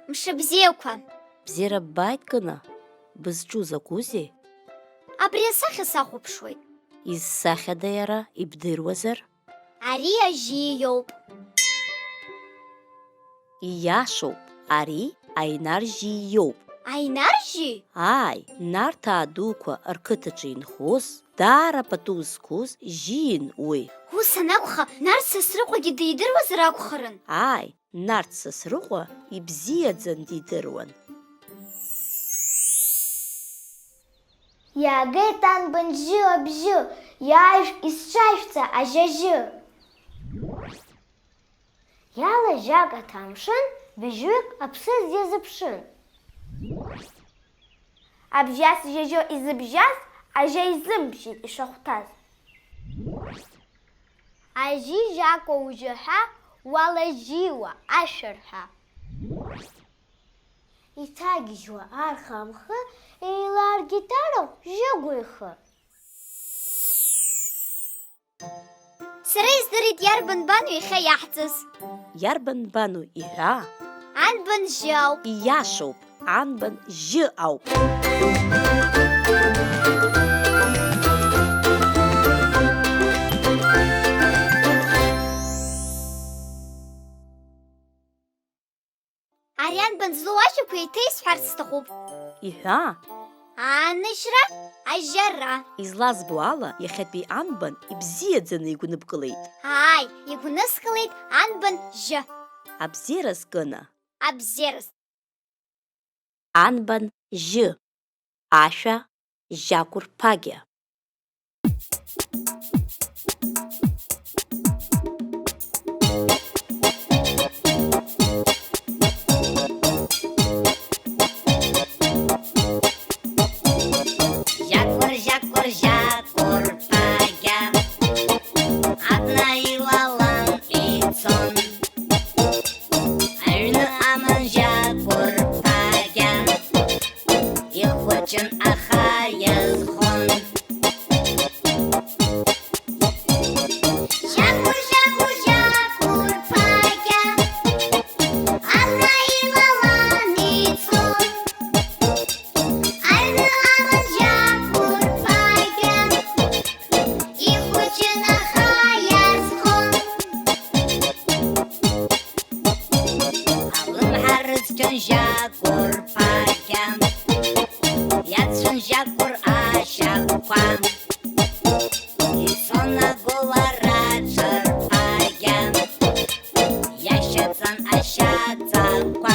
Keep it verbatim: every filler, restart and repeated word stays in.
Мшыбзиақәа. Бзиара ббааит, Кына. Бызҿу закәызеи? Абри асахьа сахәаԥшуеит. Изсахьада иара, ибдыруазар? Ари ажьи иоуп. Ииашоуп, ари Аинар жьи иоуп. Аинар жьи? Ааи, Нарҭаа дуқәа рқыҭаҿы инхоз, даара пату зқәыз жьиин уи. Ус анакәха, Нарҭ Сасрыҟәагьы дидыруазар акәхарын? Ааи, Нарҭ Сасрыҟәа ибзиаӡан дидыруан. Иаагеит анбан жьы абжьы, иаажә исҿажәҵа ажьажьы. Иалажьак аҭамшын, быжьҩык аԥсыӡ иазыԥшын. Абжьас жьажьо изыбжьаз, ажьа изымбжьеит ишахәҭаз. Ажьи жьакәа ужьаҳәа, уалажьиуа ашәарҳәа. Иҭагьежьуа арха амхы, еиларгеит арахә жьыгәа ихы. Сара издырит иарбан бану иахьа иаҳҵаз. Иарбан бану иҳәа? Анбан жьы ауп. Ииашоуп, анбан жьы ауп. Ари анбан злоу ажәақәа еиҭа исҳәарц сҭахуп. Иҳәа. Ааныжьра, ажьара. Излазбо ала, иахьатәи анбан ибзиаӡаны игәныбкылеит. Ааи, игәныскылеит анбан жьы. Абзиараз, Кына. Абзиараз. Анбан жьы. Ашәа жьакәырԥагьа. Жьакәыр, жьакәыр, жьакәырԥагьа, абна илалан ицон. Аҩны аман жьакәырԥагьа, ихәыҷын аха иазхон. Жьакәыр, жьакәыр, жьакәырԥагьа, абна илалан ицон. Аҩны аман жьакәырԥагьа, ихәыҷын аха иазхон. Алымҳа рыцқьон жьакәырԥагьа, иацәын жьакәыр ашьапқәа. Ицон агәылара ҽырԥагьа, иашьаҵан ашьаҵақәа.